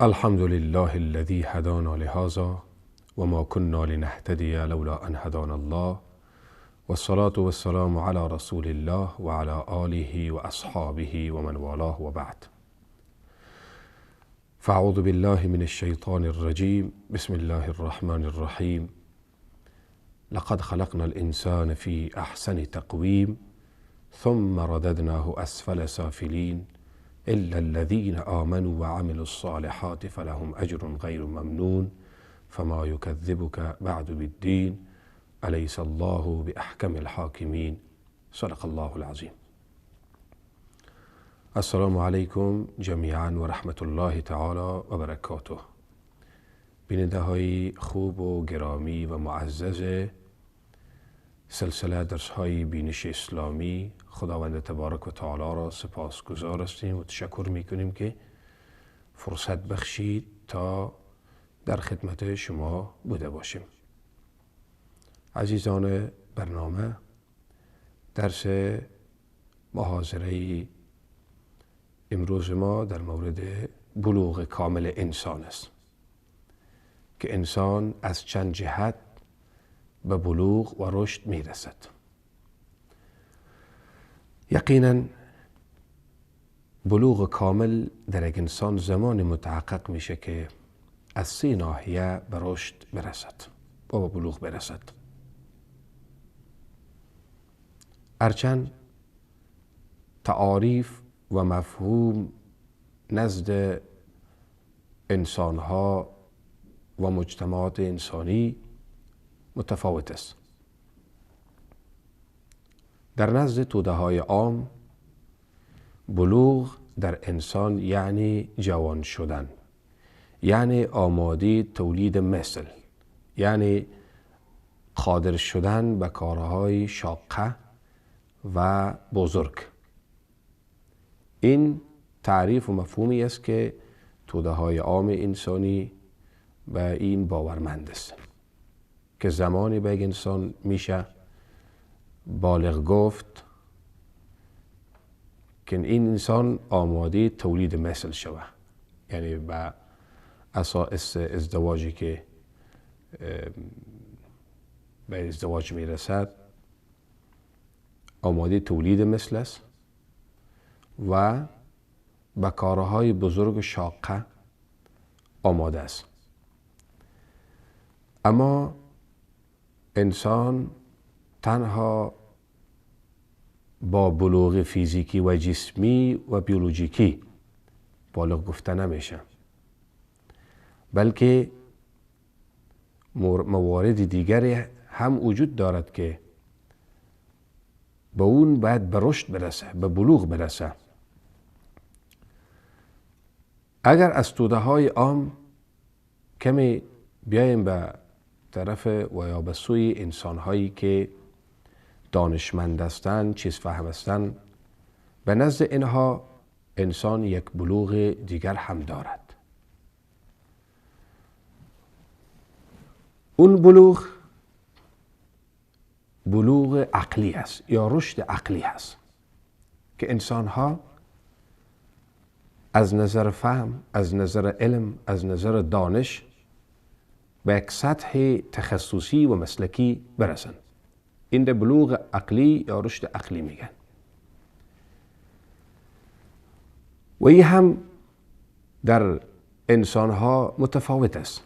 الحمد لله الذي هدانا لهذا وما كنا لنهتدي لولا أن هدانا الله، والصلاة والسلام على رسول الله وعلى آله وأصحابه ومن والاه، وبعد. فأعوذ بالله من الشيطان الرجيم. بسم الله الرحمن الرحيم. لقد خلقنا الإنسان في أحسن تقويم ثم رددناه أسفل سافلين إلا الذين آمنوا وعملوا الصالحات فلهم أجر غير ممنون فما يكذبك بعد بالدين أليس الله بأحكم الحاكمين. صدق الله العظيم. السلام علیکم جمیعا و رحمت الله تعالی و برکاته. بیننده های خوب و گرامی و معزز سلسله درس های بینش اسلامی، خداوند تبارک و تعالی را سپاسگزار هستیم و تشکر میکنیم که فرصت بخشید تا در خدمت شما بوده باشیم. عزیزان برنامه، درس محاضره امروز ما در مورد بلوغ کامل انسان است که انسان از چند جهت به بلوغ و رشد میرسد. یقینا بلوغ کامل در یک انسان زمان متحقق میشه که از سه ناحیه به رشد برسد و به بلوغ برسد. هرچند تعاریف و مفهوم نزد انسانها و مجتمعات انسانی متفاوت است. در نزد توده های عام بلوغ در انسان یعنی جوان شدن، یعنی آماده تولید مثل، یعنی قادر شدن به کارهای شاقه و بزرگ. این تعریف و مفهومی است که توده های عام انسانی به این باورمند است که زمانی به یک انسان میشه بالغ گفت که این انسان آماده تولید مثل شوه، یعنی به اساس ازدواجی که به ازدواج میرسد آماده تولید مثل است و به کارهای بزرگ شاقه آماده است. اما انسان تنها با بلوغ فیزیکی و جسمی و بیولوژیکی بالغ گفته نمیشه، بلکه موارد دیگری هم وجود دارد که به اون باید به رشد برسه، به بلوغ برسه. اگر از توده های عام کمی بیایم به طرف و یا به سوی انسان هایی که دانشمند هستند، چیز فهم هستند، به نزد اینها انسان یک بلوغ دیگر هم دارد. اون بلوغ بلوغ عقلی است یا رشد عقلی است که انسان ها از نظر فهم، از نظر علم، از نظر دانش به یک سطح تخصصی و مسلکی برسند. این ده بلوغ عقلی یا رشد عقلی میگن. و این هم در انسان ها متفاوت است.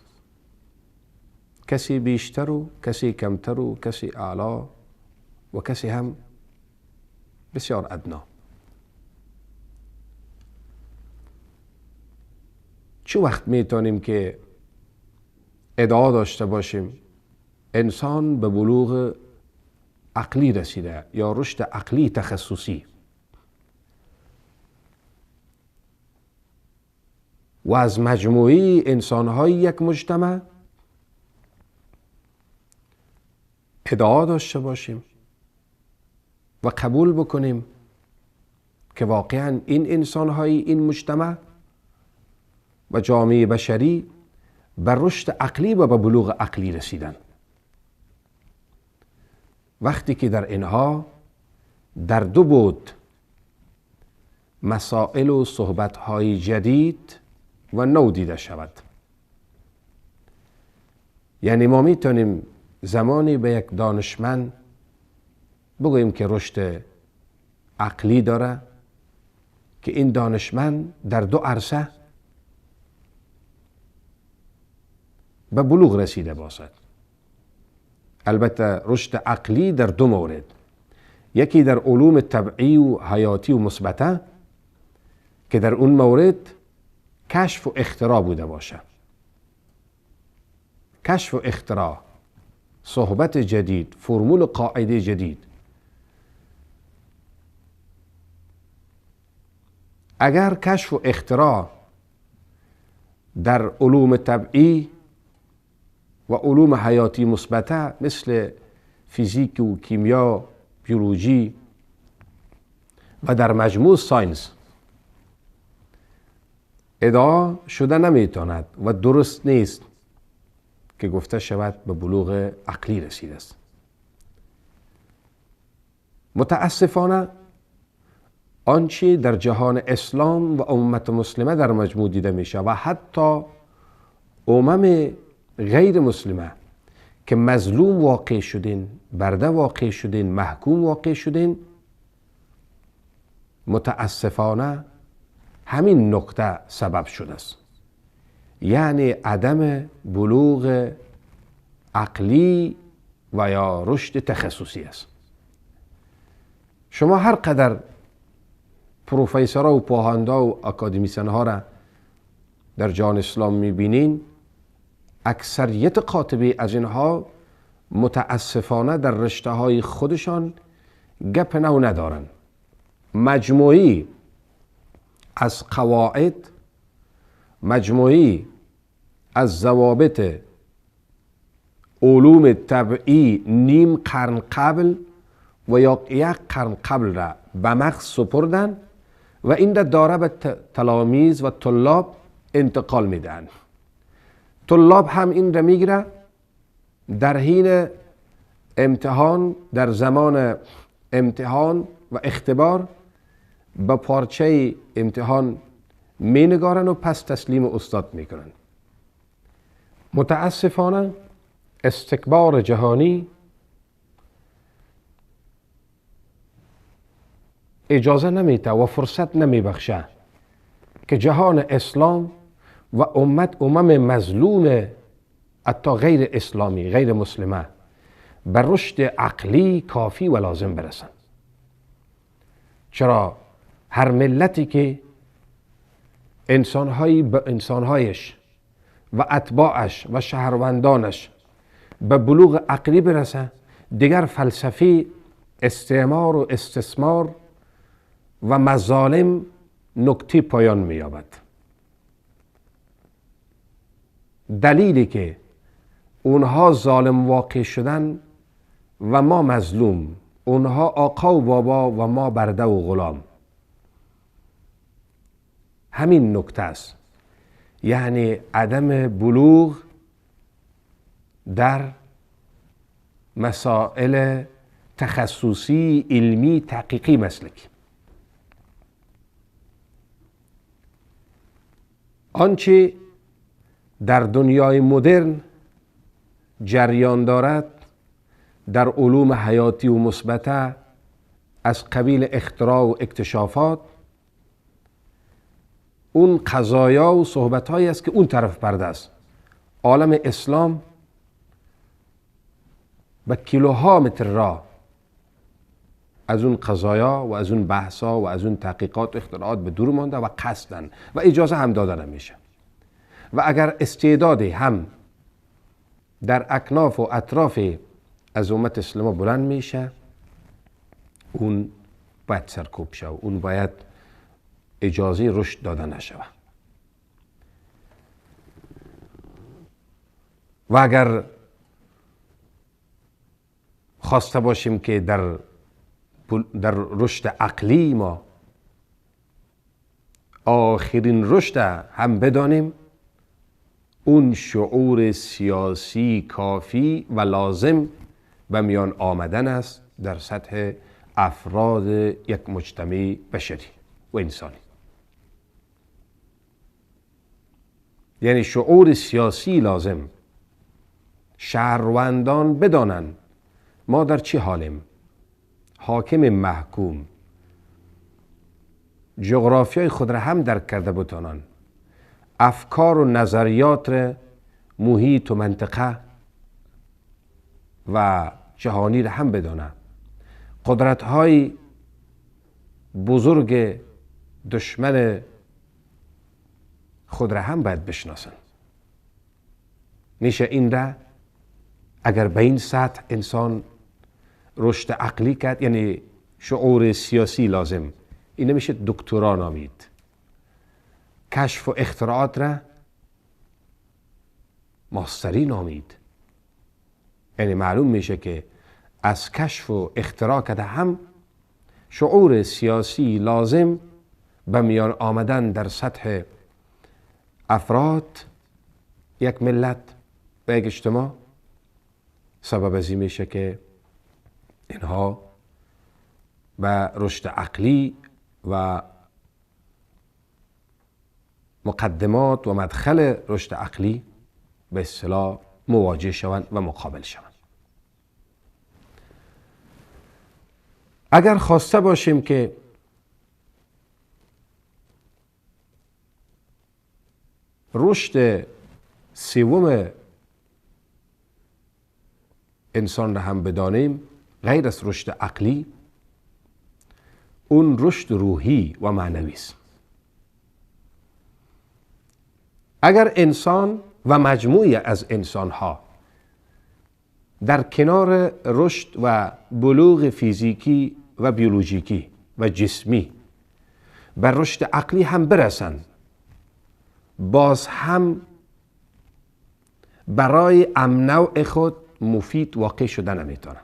کسی بیشتر و کسی کمتر و کسی اعلا و کسی هم بسیار ادنا. چه وقت میتونیم که ادعا داشته باشیم انسان به بلوغ عقلی رسیده یا رشد عقلی تخصصی و از مجموعی انسانهای یک مجتمع ادعا داشته باشیم و قبول بکنیم که واقعا این انسانهای این مجتمع و جامعه بشری بر رشد عقلی و به بلوغ عقلی رسیدن؟ وقتی که در اینها در دو بود مسائل و صحبت‌های جدید و نو دیده شود. یعنی ما میتونیم زمانی به یک دانشمند بگوییم که رشد عقلی داره که این دانشمند در دو عرصه به بلوغ رسیده باشد. البته رشد عقلی در دو مورد، یکی در علوم طبعی و حیاتی و مثبته که در اون مورد کشف و اختراع بوده باشه، کشف و اختراع، صحبت جدید، فرمول قاعده جدید. اگر کشف و اختراع در علوم طبعی و علوم حیاتی مثبته مثل فیزیک و کیمیا، بیولوژی و در مجموع science ادعا شده نمیتواند و درست نیست که گفته شود به بلوغ عقلی رسیده است. متاسفانه آنچه در جهان اسلام و امت مسلمه در مجموع دیده میشه و حتی امم غیر مسلمه که مظلوم واقع شدین، برده واقع شدین، محکوم واقع شدین، متاسفانه همین نکته سبب شده است، یعنی عدم بلوغ عقلی و یا رشد تخصصی است. شما هر قدر پروفسورها و پاهنده و اکادمیسین ها را در جهان اسلام میبینین، اکثریت قاطبه از اینها متاسفانه در رشته های خودشان گپ نو ندارن. مجموعی از قواعد، مجموعی از ضوابط علوم طبعی نیم قرن قبل و یا یک قرن قبل را به مغز سپردن و این را داره به تلامیز و طلاب انتقال میدن. طلاب هم این را میگیره، در حین امتحان، در زمان امتحان و اختبار به پارچه امتحان می نگارن و پس تسلیم استاد میکنن. متاسفانه استکبار جهانی اجازه نمیده و فرصت نمیبخشه که جهان اسلام و امت، امم مظلوم حتی غیر اسلامی، غیر مسلمه، به رشد عقلی کافی و لازم برسن. چرا هر ملتی که انسانهایی به انسانهایش و اتباعش و شهروندانش به بلوغ عقلی برسه، دیگر فلسفه استعمار و استثمار و مظالم نکته پایان می‌یابد. دلیلی که اونها ظالم واقع شدن و ما مظلوم، اونها آقا و بابا و ما برده و غلام، همین نکته است. یعنی عدم بلوغ در مسائل تخصصی، علمی، تحقیقی، مسلکی. آنچه در دنیای مدرن جریان دارد در علوم حیاتی و مثبته از قبیل اختراع و اکتشافات، اون قضایا و صحبت‌هایی است که اون طرف پرده است. عالم اسلام به کیلوها متر راه از اون قضایا و از اون بحثا و از اون تحقیقات و اختراعات به دور مانده و قصدن و اجازه هم داده نمیشه. و اگر استعدادی هم در اکناف و اطراف از امت اسلام بلند میشه، اون باید سرکوب شه، اون باید اجازه رشد داده نشوه. و اگر خواسته باشیم که در رشد عقلی ما آخرین رشد هم بدانیم، اون شعور سیاسی کافی و لازم به میان آمدن است در سطح افراد یک مجتمع بشری و انسانی. یعنی شعور سیاسی لازم، شهروندان بدانند ما در چه حالیم، حاکم محکوم جغرافیای خود را هم درک کرده بتانند، افکار و نظریات محیط و منطقه و جهانی را هم بدانند، قدرت های بزرگ دشمن خود را هم باید بشناسند. میشه این را اگر به این سطح انسان رشد عقلی کرد، یعنی شعور سیاسی لازم، این نمیشه دکترا نامید. کشف و اختراعات را ماستری نامید. یعنی معلوم میشه که از کشف و اختراع کرده هم شعور سیاسی لازم به میان آمدن در سطح افراد یک ملت و یک اجتماع سبب از این میشه که اینها به رشد عقلی و مقدمات و مدخل رشد عقلی به اصطلاح مواجه شوند و مقابل شوند. اگر خواسته باشیم که رشد سوم انسان را هم بدانیم، غیر از رشد عقلی، اون رشد روحی و معنوی است. اگر انسان و مجموعی از انسانها در کنار رشد و بلوغ فیزیکی و بیولوژیکی و جسمی بر رشد عقلی هم برسند، باز هم برای امنوع خود مفید واقع شده نمیتونه.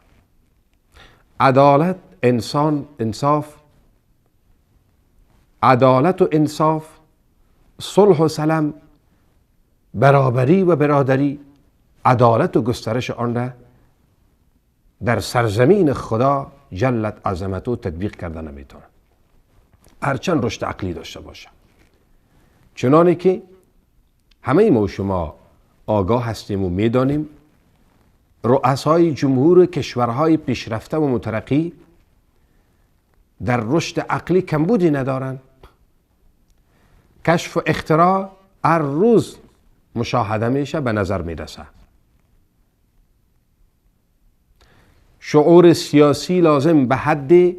عدالت، انسان، انصاف، عدالت و انصاف، صلح و سلام، برابری و برادری، عدالت و گسترش آن را در سرزمین خدا جلت عظمته تطبیق کرده نمیتونه، هرچند رشد عقلی داشته باشه. چنانه که همه ما و شما آگاه هستیم و میدانیم رؤسای جمهور کشورهای پیشرفته و مترقی در رشد عقلی کمبودی ندارند. کشف و اختراع هر روز مشاهده میشه، به نظر میرسه. شعور سیاسی لازم به حد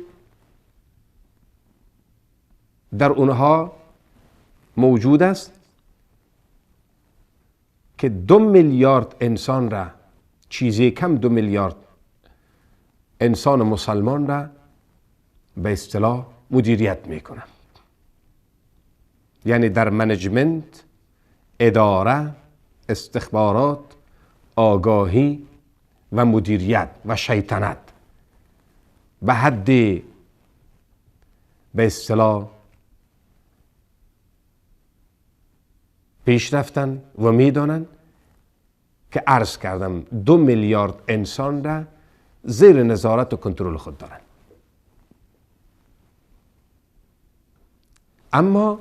در اونها موجود است که 2 میلیارد انسان را، چیزی کم 2 میلیارد انسان مسلمان را به اصطلاح مدیریت میکنن. یعنی در management، اداره، استخبارات، آگاهی و مدیریت و شیطنت به حد به اصطلاح پیش رفتن و میدانن که عرض کردم 2 میلیارد انسان را زیر نظارت و کنترل خود دارن. اما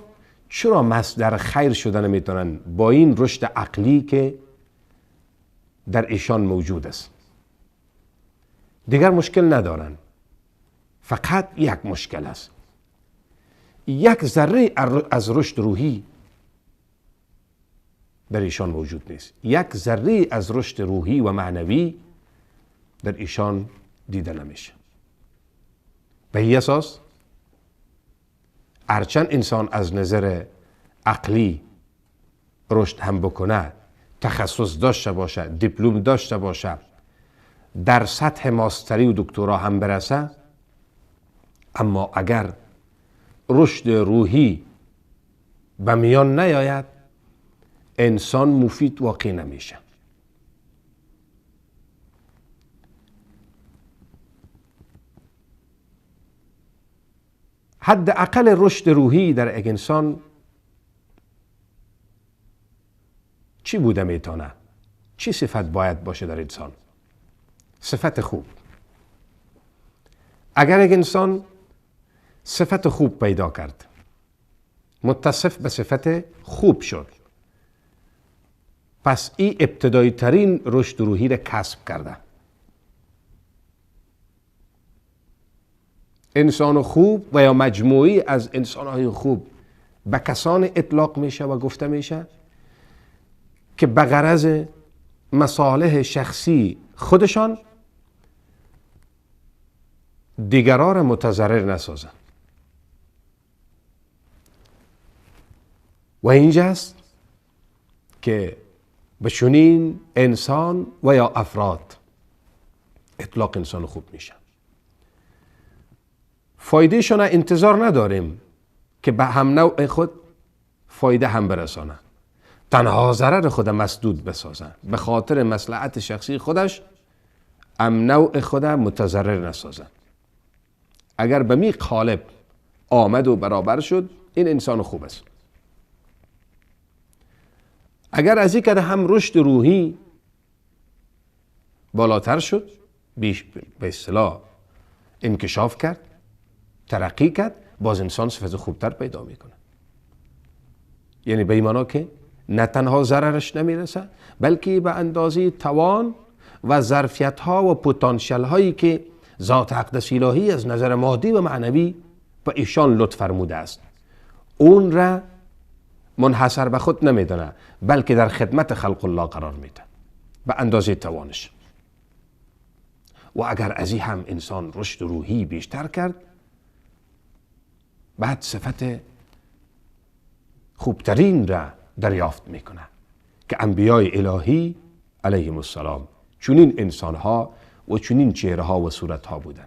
چرا مصدر خیر شدن نمیتونن با این رشد عقلی که در ایشان موجود است؟ دیگر مشکل ندارن، فقط یک مشکل است، یک ذره از رشد روحی در ایشان موجود نیست، یک ذره از رشد روحی و معنوی در ایشان دیده نمیشه. به این اساس هرچند انسان از نظر عقلی رشد هم بکنه، تخصص داشته باشه، دیپلم داشته باشه، در سطح ماستری و دکترا هم برسه، اما اگر رشد روحی به میان نیاید انسان مفید واقع نمیشه. حد اقل رشد روحی در یک انسان چی بوده میتونه؟ چی صفت باید باشه در انسان؟ صفت خوب. اگر یک انسان صفت خوب پیدا کرد، متصف به صفت خوب شد، پس این ابتدایی ترین رشد روحی را کسب کرده. انسان خوب و یا مجموعی از انسانهای خوب به کسان اطلاق میشه و گفته میشه که به غرض مصالح شخصی خودشان دیگران را متضرر نسازند. و اینجاست که به چنین انسان و یا افراد اطلاق انسان خوب میشه. فایدهشان انتظار نداریم که به هم نوع خود فایده هم برسانه، تنها ضرر خود مسدود بسازن، به خاطر مصلحت شخصی خودش هم نوع خود متضرر نسازن. اگر به می قالب آمد و برابر شد، این انسان خوب است. اگر از این که هم رشد روحی بالاتر شد، به اصطلاح انکشاف کرد، ترقی کرد، باز انسان صفت خوبتر پیدا میکنه. یعنی به این معنا که نه تنها ضررش نمیرسه، بلکه به اندازه توان و ظرفیت ها و پتانسیل هایی که ذات اقدس الهی از نظر مادی و معنوی به ایشان لطف فرموده است، اون را منحصر به خود نمیدانه، بلکه در خدمت خلق الله قرار میده به اندازه توانش. و اگر از این هم انسان رشد روحی بیشتر کرد، بعد صفت خوبترین را دریافت میکنه که انبیای الهی علیهم السلام چنین انسانها و چنین چهره ها و صورت ها بودن.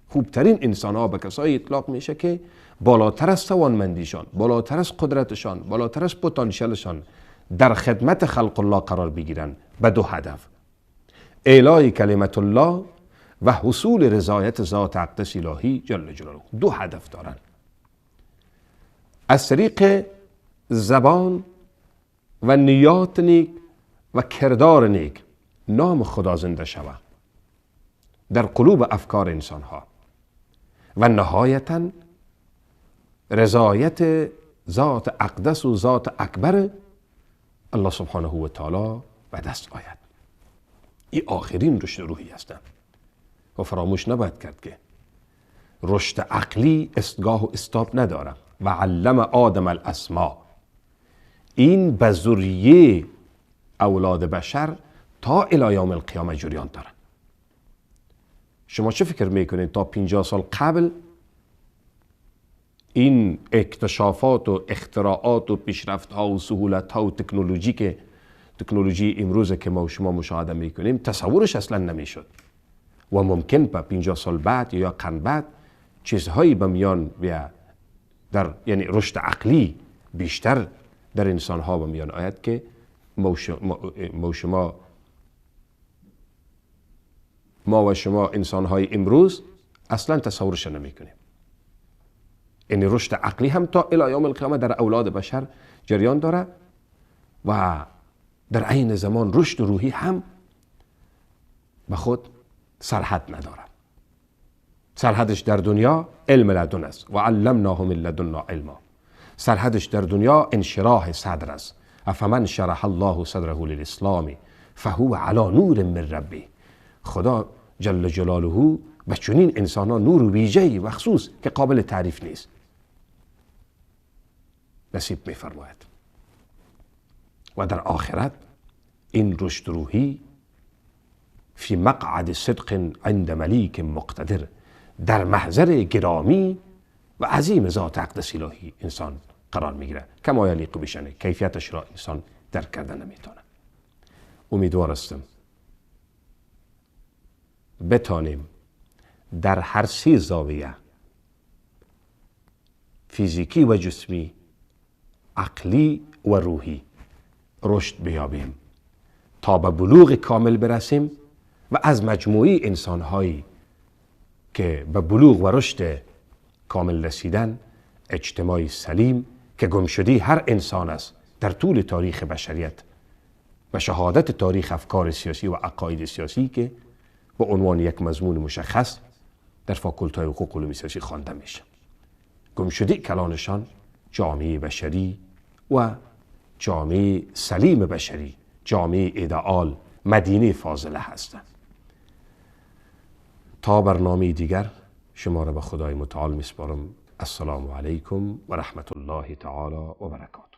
خوبترین انسان ها به کسایی اطلاق میشه که بالاتر از توانمندیشان، بالاتر از قدرتشان، بالاتر از پتانسیلشان در خدمت خلق الله قرار بگیرن، به دو هدف: اعلای کلمت الله و حصول رضایت ذات اقدس الهی جل جلاله. دو هدف دارن. از طریق زبان و نیات نیک و کردار نیک نام خدا زنده شود در قلوب افکار انسان ها و نهایتا رضایت ذات اقدس و ذات اکبر الله سبحانه و تعالی به دست آید. این آخرین رشد روحی هستند. و فراموش نباید کرد که رشد عقلی استگاه و استاب نداره. و علم آدم الاسماء، این به ذریه اولاد بشر تا الی یوم القیامه جریان داره. شما چه فکر میکنید تا 50 سال قبل این اکتشافات و اختراعات و پیشرفت ها و سهولت ها و تکنولوژی که تکنولوژی امروز که ما و شما مشاهده میکنیم تصورش اصلا نمیشد و ممکن به 50 سال بعد یا قرن بعد چیزهایی به میان بیا در، یعنی رشد عقلی بیشتر در انسان ها به میان آید که ما و شما انسان های امروز اصلا تصورش نمی کنیم. یعنی رشد عقلی هم تا الی یوم القیامه در اولاد بشر جریان داره و در عین زمان رشد روحی هم به خود سرحد نداره. سرحدش در دنیا علم لدن است، و علمناه من لدنا علما. سرحدش در دنیا انشراح صدر است، افمن شرح الله صدره للاسلام فهو علی نور من ربه. خدا جل جلاله به چنین انسان ها نور ویژه‌ای و خصوص که قابل تعریف نیست نصیب می‌فرماید. و در آخرت این رشد روحی فی مقعد صدق عند ملیک مقتدر، در محضر گرامی و عظیم ذات اقدس الهی انسان قرار میگیره، کما یلیق بشانه، کیفیتش را انسان درک کرده نمیتونه. امیدوار هستم بتانیم در هر سه زاویه، فیزیکی و جسمی، عقلی و روحی، رشد بیابیم تا به بلوغ کامل برسیم و از مجموعی انسانهایی که به بلوغ و رشد کامل رسیدن، اجتماعی سلیم که گمشدی هر انسان است در طول تاریخ بشریت و شهادت تاریخ افکار سیاسی و عقاید سیاسی که به عنوان یک مضمون مشخص در فاکولتای حقوق علوم سیاسی خوانده میشه. گمشدی کلانشان جامعه بشری و جامعه سلیم بشری جامعه ایدئال، مدینه فاضله هستند. تا برنامه دیگر شما را به خدای متعال میسپارم. السلام علیکم و رحمت الله تعالی و برکاته.